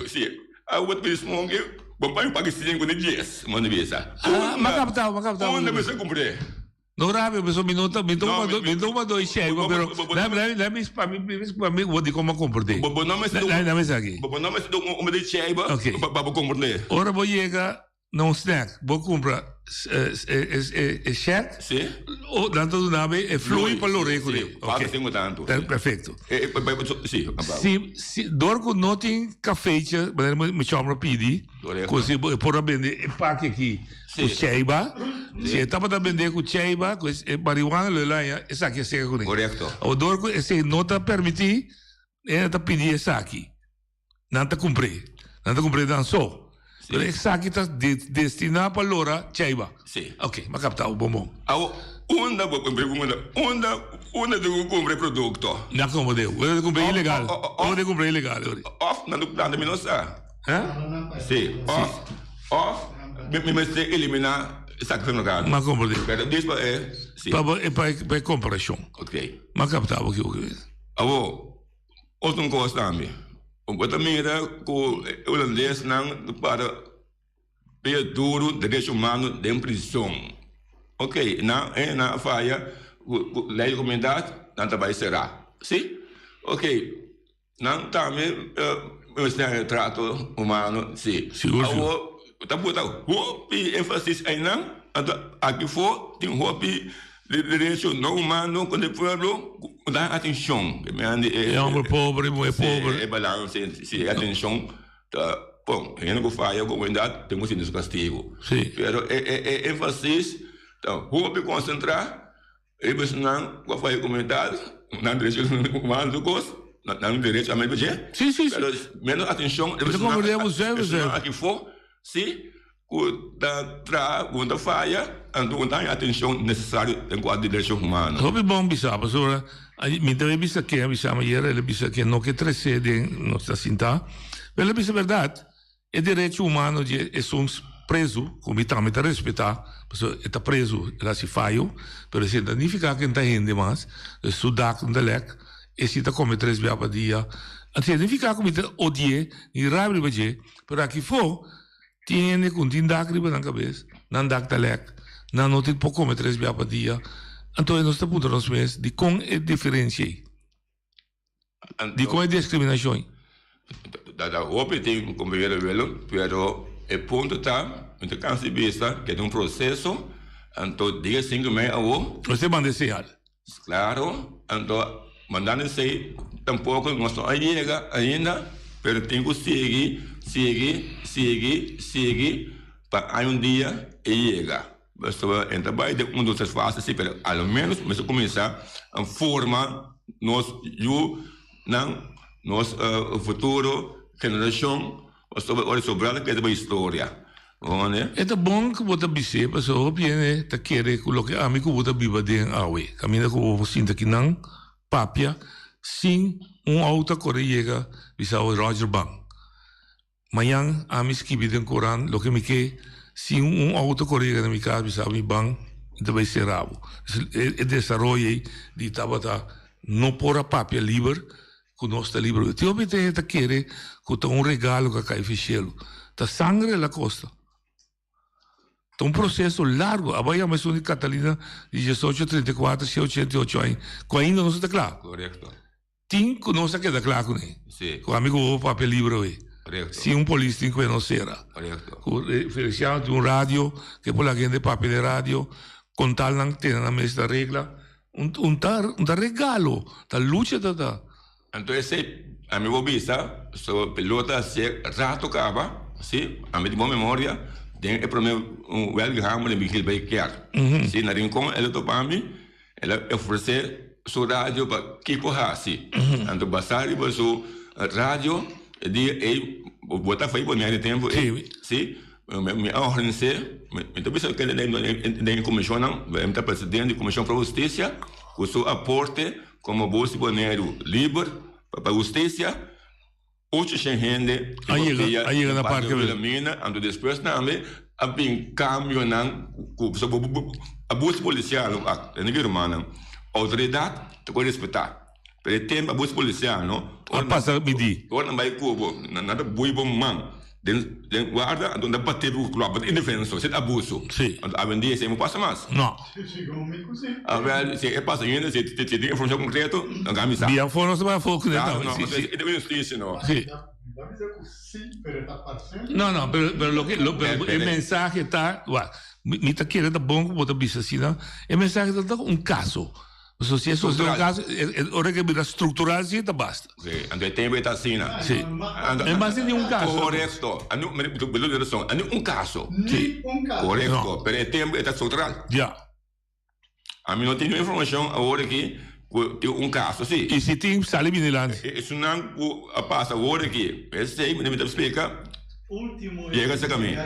Si. Awor bo ta pidi smoky bo paña un paki sinku ni dies manda bisa Ma kaptao ma kaptao unda mester kumpr'é. No rabia pasobra mi no ta mi ta huma mi ta huma doi sheiba pero dame dame pa mi pa mi bo di como a komprendé. Bo no mester Dame esaki. Bo no mester huma doi sheiba pa bo komprendé. Ora bo yega na un snack bo kumpra e shek Si. nan ta duna bo e vloei pa lor'é ku Leo. Kuater sinku tantu. Perfekto. Si, Si, si, dor ku no tin kafeitje, manera mi chòmber a pidi, ku si bo por a bende e paki aki ku cheiba, si e tabata bende ku cheiba, ku e marihuana lo el a haña esaki a seka kuné. Korekto. Awor dor ku esei no ta permití, e ta pidi esaki. Nan ta kumpr'é. Nan ta kumpr'é nan so. Pero esaki ta destiná pa lora cheiba. Sí. Ok, m'a kapta bo bon bon. Awor, unda bo kumpr'é ku unda? Unda, unda tin ku kumpra e produkto? Na komo deu. Unda ta kumpr'é ilegal. Unda ta kumpr'é ilegal ori. Òf nan ta planta mi no sa. Hè? Sí. Òf, òf mi mester eliminá esaki for merkado. M'a komprendé. Pero dis pa e, sí. Pa bo, pa e komparashon. Ok. M'a kapta bo kiko ke. Awor. Otro kos tambe, bo ta mira ku e hulandesnan ta para pia duru derecho humano den prison. Ok, nan e nan a faya ku lei di komunidat, nan ta bai será. Si? Ok, nan tambe mester haña trato humano, si. Sigur, sigur. Awor, ta buta hopi énfasis einan, anto aki for tin hopi. Di derecho no humano con e pueblo cu dan atencion. E homber pober, e muher pober. Si, e balance, si e atencion ta bon. Hende cu faya cu comunidad tin cu sinti su castigo. Si. Pero e e enfasis ta hopi concentra riba esnan cu a faya comunidad, nan derecho humano tur cos, nan derecho a mester dje. Si, si, si. Pero menos atencion riba esnan aki fo, si. Ku ta traha, ku no ta faya, anto ku no ta haña atenshon nesesario den kuadro di derecho humano. Hopi bon bisa, pasobra mi ta bisa ken a bisa mi ayer, el a bisa ke no ke trese den nos ta sinta, pero el a bisa bèrdat, e derecho humano di esun prezu, ku mi tambe ta respetá, pasobra e ta prezu, el a hasi fayo, pero esei no ta nifiká ke no ta hende mas, su dak no ta lèk, e si ta kome tres bia pa dia, anto esei no nifiká ku mi ta odi'é ni rabia riba dje, pero aki afó. Tin hende ku no tin dak riba nan kabes, nan dak ta lèk, nan no tin por kome tres bia pa dia. Anto nos ta puntra nos mes, dikon e diferensia ei? Dikon e diskriminashon ei? Ta hopi tin kompañero Willem, pero e punto ta, mi ta kansa di bisa ke ta un proseso, anto dia sinku mei awo. Nos ta manda e señal. Claro, anto mandando esey tampoco nos no a yega ainda, pero tin cu sigui, sigui, sigui, sigui pa hay un dia e yega. Pasobra e ta bay den un dos tres fase si, pero a lo menos mester cuminsa forma nos yunan, nos futuro generacion, pasobra ora sobra ta keda pa historia. E ta bon ku bo ta bis'é, pasobra hopi hende ta kere ku loke ami ku bo ta biba den awe, kaminda ku bo por sinta kinan papia sin un outo a kore yega bisa bo Roger ban. Mañan ami skibi den koran loke mi ke sin un outo a kore yega na mi kas bisa mi ban mi ta bai sera bo. E desaroyo ei di tabata no por a papia liber Ku nos ta liber. Tin hopi hende ta kere ku ta un regalo ku a kai fi shelu. Ta sangre el a kosta. Ta un proseso largu. Abo a yama esun di Catalina di diesocho 34 si 88 aña ku ainda no ta kla. Korekto. Tin ku nos a keda kla kuné. Si. Ku ami ku bo papia liber awe. Korekto. Si un polis tin ku e nos sera. Korekto. Ku Feliciano tin un radio ke por laga hende papia den radio kon tal nan tene nan mes ta regla. Un ta un ta regalo, ta lucha ta ta. Anto esei ami bo bisa, so pelota hacié rato caba, si, ami tin bon memoria, den e prome welga hamber den Vigil bay kerk, si, na Rincon el a topa mi, el a ofrece su radio pa kico haci, anto basa riba su radio e dia ey bo ta fai Bonaire tempo ey, si. Mi a organis'é, mi ta bisa kende den e komishonnan, mi ta presidente di Komishon pro Hustisia, ku su aporte komo bos di Boneiru liber pa hustisia, ocho shen hende a yega na Parke Wilhelmina, anto despues tambe a bin kambionan ku abuso polisial, tende ki rumannan, outoridat ta por respetá. Pero e tempo abuso policial no. A pasa midi. Ora nan bai cu bo, nan ta bui bo man den den guarda, anto nan ta bate bo cu klop, bo ta indefenso, esei ta abuso. Si. Anto awendia esei no pasa mas. No. Awel, si e pasa ainda, si si tin informacion concreto, nan ka misa. Bia afo nos ta bai afo cu nan tambe. Si, si. E ta un injusticia no. Si. No, no, pero, pero loke, lo, pero e mensahe ta, wak, mi, mi ta kere ta bon ku bo ta bisa asina, e mensahe ta ta un kaso. Pasobra si e sosode un kaso, e, e ora ke bira struktural si ta basta. Si, anto e tempu e ta asina. Si. Anto, E mas di un kaso. Korekto. Anto, mi, mi ta rason, anto un kaso. Si. Korekto, No. pero e tempu e ta struktural. Ja. Ami no tin informacion awor aki cu tin un caso si. Y si tin, sali bini dilanti. Esunnan cu a pasa awor aki, esey mi ta splica, yega cerca mi.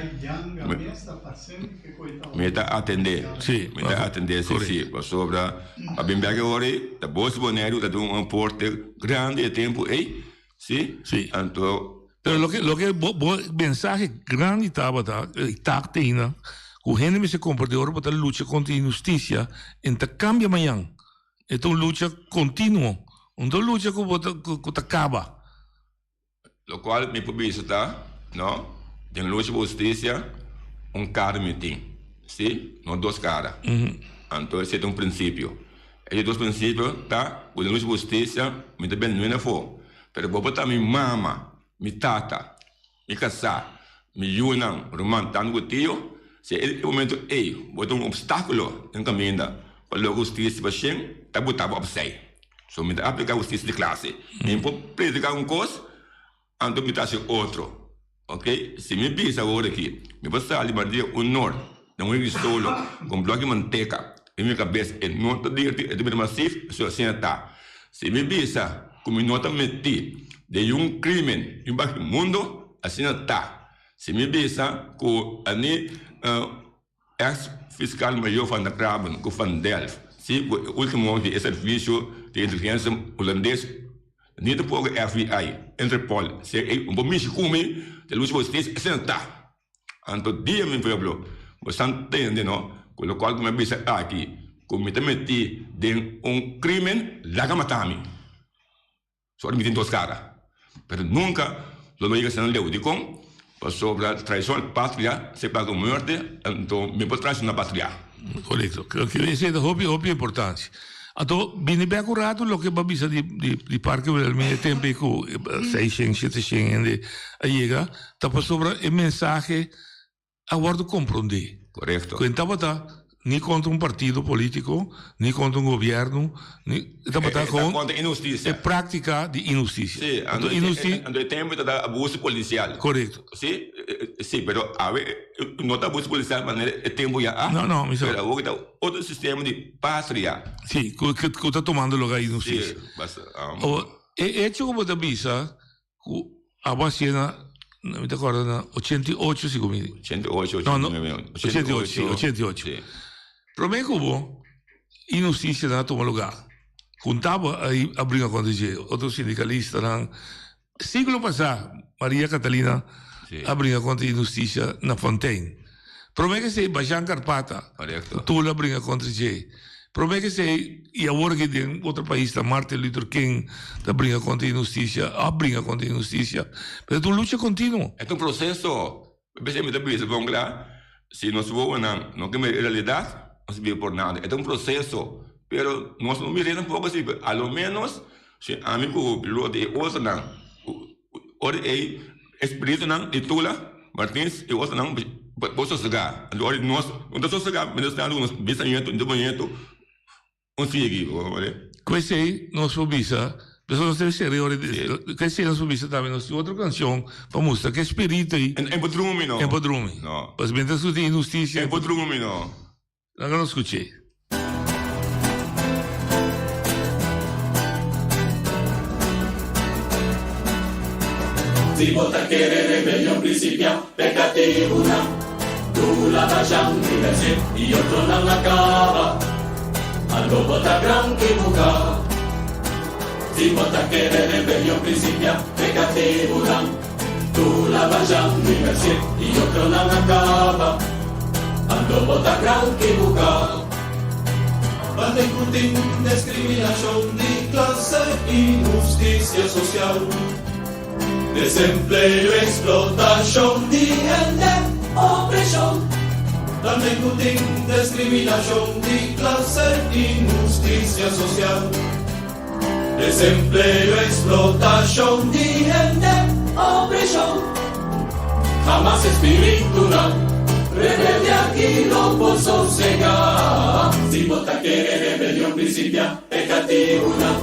Mi ta atende, mi ta atende si si, pasobra a bin bek awor ey, ta Bos Boneiru ta dun un aporte grandi e tempo ey, si, anto. Pero loke loke bo bo mensahe grandi tabata y tak te hina cu hende mester comprende ora bo ta lucha contra inhusticia en ta cambia mañan. E ta un lucha continuo, un ta un lucha cu bo ta cu ta caba. Locual mi por bisa ta, no, den lucha pa husticia un cara mi tin, si, no dos cara. Anto esey ta un principio. E di dos principio ta cu den lucha pa husticia mi ta bende nuena afo. Pero bo por ta mi mama, mi tata, mi kasá, mi yunan, ruman, tantu ku tio, si e momento ei bo ta un opstákulo den kaminda pa logra hustisia pa shen, ta botá bo opsei. So mi ta apliká hustisia di klase. Mi por prediká un kos, anto mi ta hasi otro. Ok, si mi bisa awor aki, mi por sali Maria un nor den un risolo ku un blòki manteka den mi kabes, e no ta dirti, e ta bira masif, so asina ta. Si mi bisa ku mi no ta metí den un krimen di un baki mundo, asina ta. Si mi bisa ku ani Ex fiscal mayor Van der Krabben ku Van Delft, si ku e ultimo di e servisio di inteligensia hulandes ni tampoko FBI, Interpol, si e bo mishi ku mi ta lucha pa hustisia, asina ta. Anto dia mi pueblo, bo sa ntende no ku lokual ku mi a bisa aki ku mi ta meti den un krimen laga mata mi. Sor mi tin dos cara. Pero nunca lo no yega asina leu. Dikon? Pasobra traicion al patria se paga con muerte, anto mi por traiciona patria. Korekto. Creo ke esei ta hopi hopi importancia. Anto bini bek un rato loke bo a bisa di di Parke Wilhelmina e tempo ei ku seishen, sheteshen hende a yega, ta pasobra e mensahe a wordo komprondé. Korekto. Ku e tabata ni kontra un partido polítiko, ni kontra un gobièrnu, ni e tabata E ta kontra inhustisia. E práktika di inhustisia. Sí, Anto inhusti. Anto e tempu ta ta abuso polisial. Korekto. Sí, sí, pero awe no ta abuso polisial manera e tempu ya a. No, no, mi sa. Pero awor ta otro sistema di patria. Sí, ku ku ta tumando lugar inhustisia. Sí, basta. Awor, e echo ku bo ta bisa Ku abo hasié na, mi ta kòrda na 88 si ku mi. 88, No, no, 88, si, 88. Si. Promé ku bo, inhustisianan a tuma lugá. Juntá bo a a bringa kontra dje, otro sindikalistanan. Siglo pasá, Maria Catalina Si. a bringa kontra inhustisia na Fontein. Promé ku esei, Bajan Karpata, Korekto. Tula a bringa kontra dje. Promé ku esei, i awor aki den otro pais ta Martin Luther King ta bringa kontra inhustisia, a bringa kontra inhustisia. Pero ta un lucha kontinuo. E ta un proseso. P'esei mi ta bisa bon kla, si nos wowonan no ke mira e realidat, nos ta biba por nada. E ta un proseso, pero nos no mir'é tampoco si, a lo menos si ami ku Piloto i otronan, ora ei e spiritunan di Tula, Martins i otronan por sosegá. Anto ora nos no ta sosegá, mientras tanto nos bisnieto, nieto un sigui, bo comprende? Ku esei nos por bisa, pasobra nos debe seri ora di, ku esei nos por bisa tambe nos tin otro kanshon pa mustra ku e spiritu ei. En por drumi no. En por drumi. No. Pasobra mientras ku tin inhustisia. En por drumi no. Laga nos skuch'é. Si bo ta kere rebelion prinsipia, peka tribunal. Tula bajan di merced i otronan a kaba. Anto bo ta gran kibuká. Si bo ta kere rebelion prinsipia, peka tribunal. Tula bajan di merced i otronan a kaba. Anto bo ta gran kibuká. Banda ku tin discriminacion di clase, inhusticia social, desempleo, explotacion di hende, opresion. Banda ku tin discriminacion di clase, inhusticia social, desempleo, explotacion di hende. Opreshon, hamas espiritunan rebelde aki lo por sosegá. Si bo ta kere rebelion prinsipia, e katibunan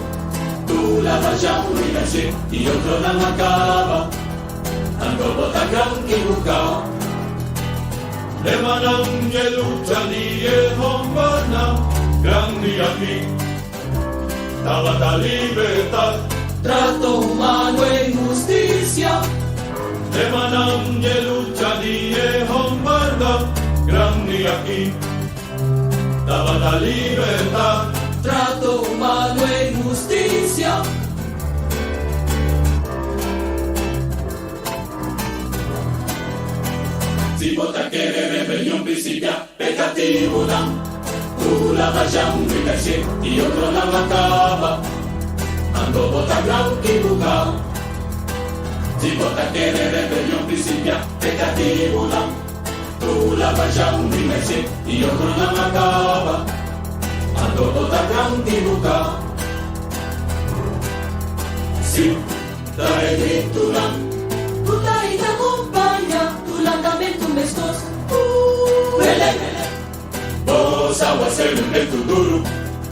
Tula basha riba dje i otronan a kaba. Anto bo ta gran kibuká. Lemanan dje lucha di e hombernan grandi aki tabata libertad. Trato humano i hustisia. Lemanan dje lucha di e hombernan grandi aki tabata libertad. Trato humano i hustisia. Si bo ta kere rebelion prinsipia p'e katibunan, Tula Bajan riba dje i otronan a kaba, Anto bo ta gran kibuká. Si bo ta kere rebelion prinsipia p'e katibunan, Tula Bajan riba dje i otronan a kaba, Anto bo ta gran kibuká. Si. Ta e gritunan. Ku ta i ta kumpañá tur lantamentu meskos ku Belé. Bos awaseru netu duru.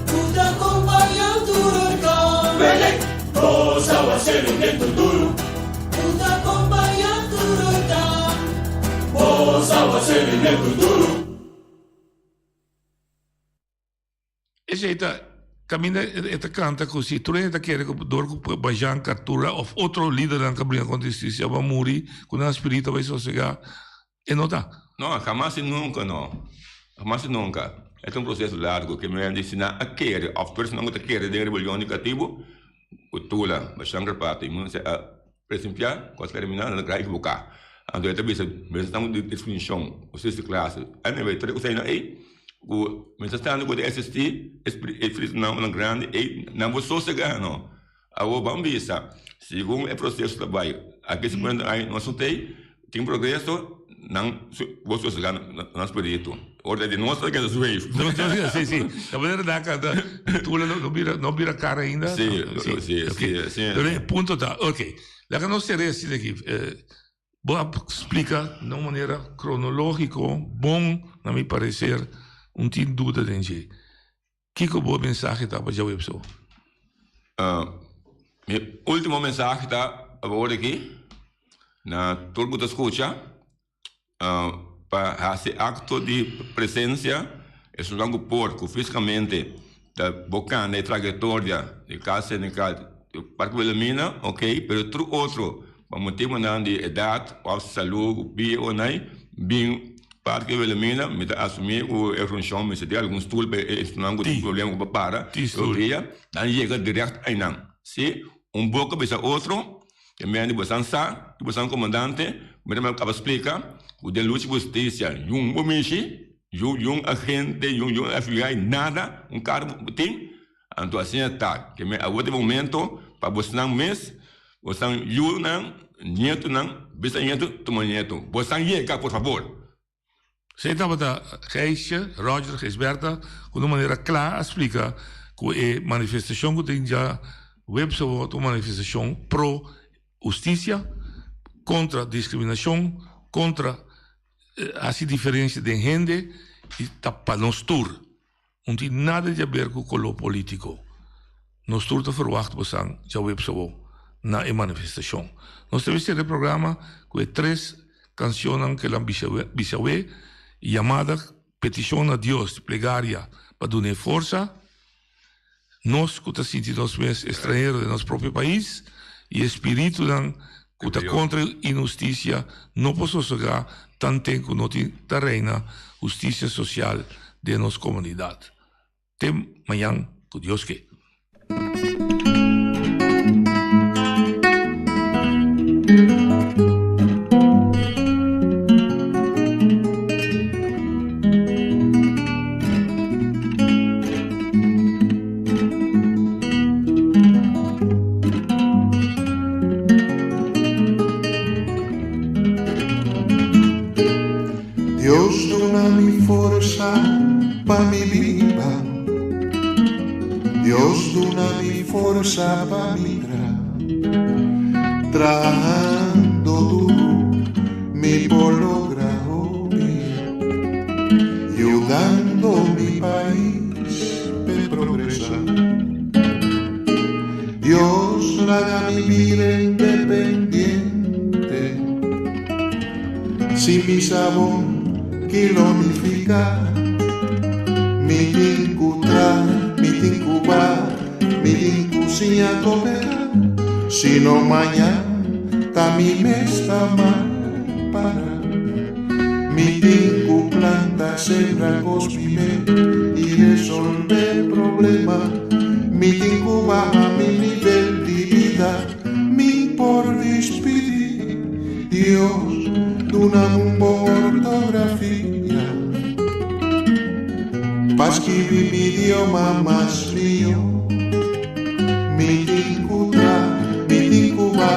Ku ta kumpañá tur orkan. Belé. Bos awaseru netu duru. Ku ta kumpañá tur orkan. Bos awaseru netu duru. Esei ta caminda e ta canta cu si tur hende ta kere cu door cu Bajan captura of otro lidernan ca bringa contra injusticia ba muri cu nan spirito a bay sosega e no ta. No, hamas y nunca no. Hamas y nunca. E ta un proceso largo ke men di si nan a kere of personanan cu ta kere den rebelion di catibu cu Tula, Bajan Karpati y Munse a presencia cu a termina nan ta keda ekiboca. Anto e ta bisa mester ta un distinción, un sexta clase. Anyway, tur e cosnan ey Ku mi ta stando ku ta eksistí e spiritunan grandi ei nan por sosegá no. Awor ban bisa, segun e proseso ta bai, aki 50 aña nos no ta ei, tin progreso, nan por sosegá nan spiritu. Ora ta di nos ta keda zweef. Sí, sí. Ta manera nan kanta Tula no bira no bira kara ainda. Sí, sí, sí, sí. Pero e punto ta, ok, laga nos sera asina aki. Bo a splica na un manera cronologico bon na mi parecer un tin duda den dje. Kico bo mensahe ta pa djaweps awo? Mi ultimo mensahe ta awor aki na tur cu ta scucha pa haci acto di presencia esunnan cu por cu fisicamente ta bo cana e trayectoria di Cas Sindical Parke Wilhelmina ok pero tur otro Pa motibunan di edat òf salú ku pia o nai bin Parke Wilhelmina mi ta asumí ku e funshon mester tin algun stul pa e esnan ku tin problema ku por para e dia nan yega dirèkt einan. Si un boka bisa otro e men di bosan sa i bosan komandante mi ta kaba splika ku den lucha ku hustisia yun bo mishi yun agente yun FBI nada un kar bo tin. Anto asina ta, ke men awor ta e momento pa bosnan mes, bosnan yunan, nietunan, bisanietu, tuma nietu. Bosnan yega, por fabor! Esei tabata Gijsje, Roger Gijsbertha, ku na un manera kla a splika ku e manifestashon ku tin dja webs awor ta un manifestashon pro hustisia, kontra diskriminashon, kontra hasi diferensia den hende i ta pa nos tur. Un tin nada di haber ku koló polítiko. Nos tur ta ferwagt bosan djaweps awó na e manifestashon. Nos ta bisti e programa ku e tres kanshonnan ku el a bisa awe, Yamada, Petishon na Dios, Plegaria pa dun'é forsa, Nos ku ta sinti nos mes estranhero den nos propio pais i e spiritunan ku ta kontra inhustisia no por sosegá tanten ku no tin ta reina hustisia sosial den nos komunidat. Te mañan ku Dios ke. Dios duna mi forsa pa mi biba Dios duna mi forsa pa mi tra traha. duru, mi por logra hopi, yudando mi pais p'e progresá. Dios laga mi bira independiente, si mi sabon ki lo nifiká. Mi tin ku tra, mi tin ku ba, mi tin ku siña koperá, sino mañan ta mi mes ta mal pará. Mi tin ku planta, sembra kos mi mes i resolvé problema. Mi tin ku baha mi nivel di bida, mi por dispidí. Dios, dunami un bon ortografia pa skibi mi idioma mas mihó. Mi tin ku tra, mi tin ku ba,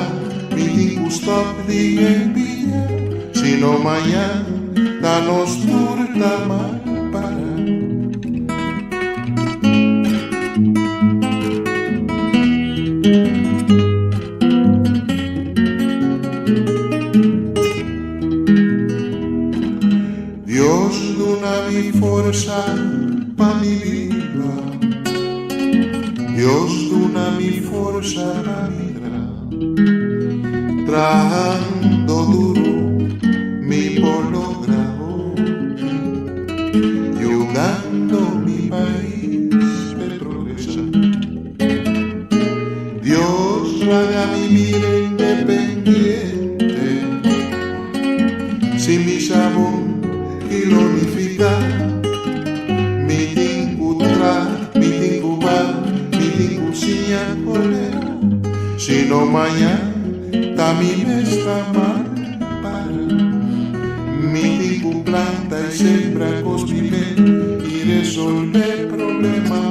mi tin ku stòp di envidia, sino mañan ta nos tur ta mal pará. Dios duna mi forsa pa mi biba, Dios duna mi forsa pa mi tra. Trahando duru mi por logra hopi, yudando mi pais p'e progresá. Dios laga mi bira independiente, si mi sabon ki lo nifiká. Mi tin ku tra, mi tin ku ba, mi tin ku siña kolerá, sino mañan ta mi mes ta mal pará. Mi tin ku planta i sembra kos mi mes i resolvé problema.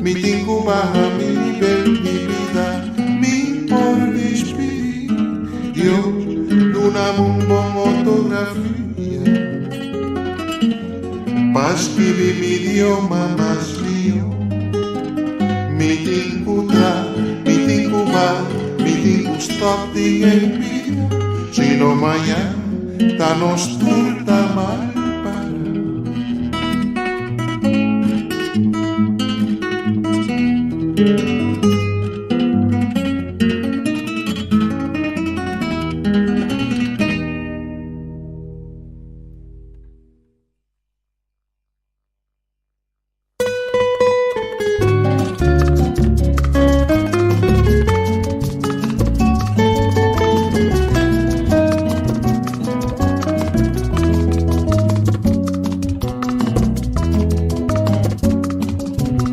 Mi tin ku baha mi nivel di bida, mi por dispidí. Dios, dunami un bon ortografia pa skibi mi idioma mas mihó. Mi tin ku tra, mi tin ku ba, mi tin ku stòp di envidia, sino mañan ta nos tur ta mal pará.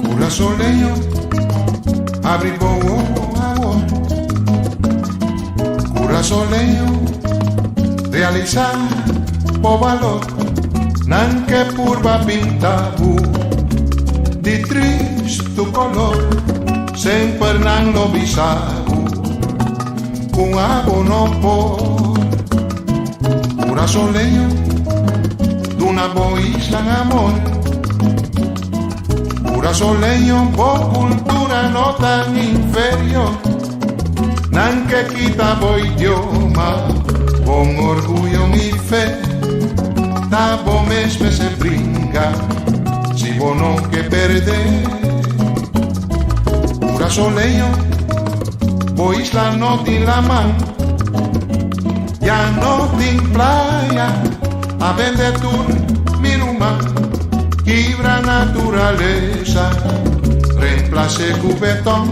Curasoleño, abri bo wowo awor. Curasoleño, realisá bo balor. Nan ke purba pinta bo di tristu kolor. Semper nan lo bisa bo ku abo no por. Curasoleño, duna bo isla amor. Curasoleño, bo kultura no tan inferior. Nan ke kita bo idioma, bon orguyo i fe. Ta bo mes mester bringa, si bo no ke pèrdè. Curasoleño, bo isla no tin laman, ya no tin playa, a bende tur mi ruman. Kibra naturalesa, remplas'é ku beton,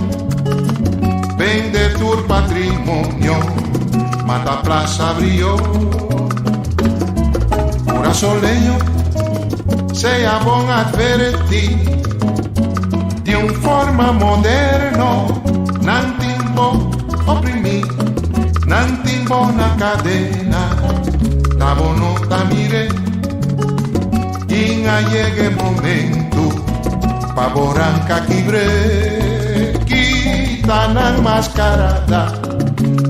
bende tur patrimonio, mata Plaza Brion. Curasoleño, sea bon atvertí, di un forma moderno, nan tin bo oprimí, nan tin bo na kadena, ta bo no ta mir'é. Tin a yega e momento pa bo ranka kibr'é, kita nan maskarada,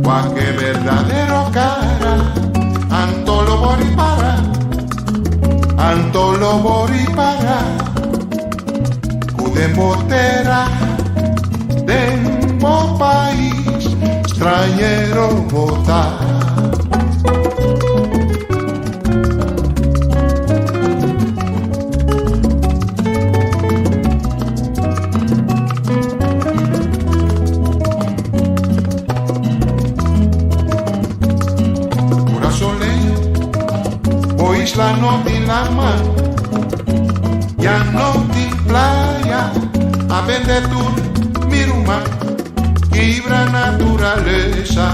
wak e berdadero kara, anto lo bo ripará, anto lo bo ripará, ku den bo tera, den bo pais, strañero bo ta. no tin lama, ya no tin playa, a bende tur mi ruman, kibra naturalesa,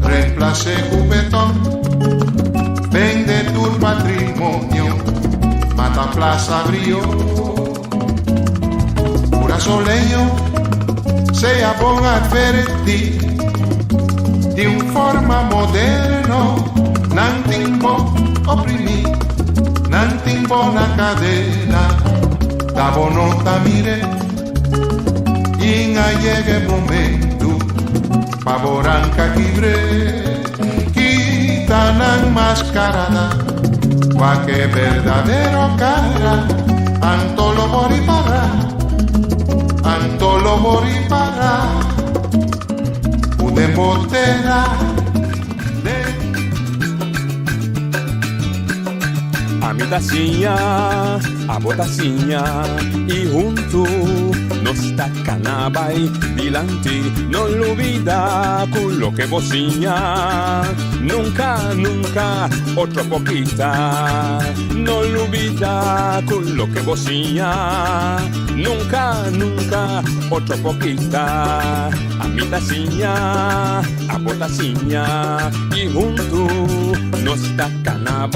remplas'é ku beton, bende tur patrimonio, mata Plaza Brion. Kurasoleño, sea bon atvertí, di un forma moderno, nan tin bo oprimí, nan tin bo na kadena, ta bo no ta mir'é, i a yega e momento, pa bo ranka kibr'é, kita nan maskarada, wak e berdadero kara, anto lo bo ripará, anto lo bo ripará, ku den bo tera, den. Ami ta siña, abo ta siña, i huntu nos ta kana bai dilanti. No lubidá ku loke bo siña, nunka, nunka otro por kita. No lubidá ku loke bo siña, nunka, nunka otro por kita. Ami ta siña, abo ta siña, i huntu nos ta kana bai.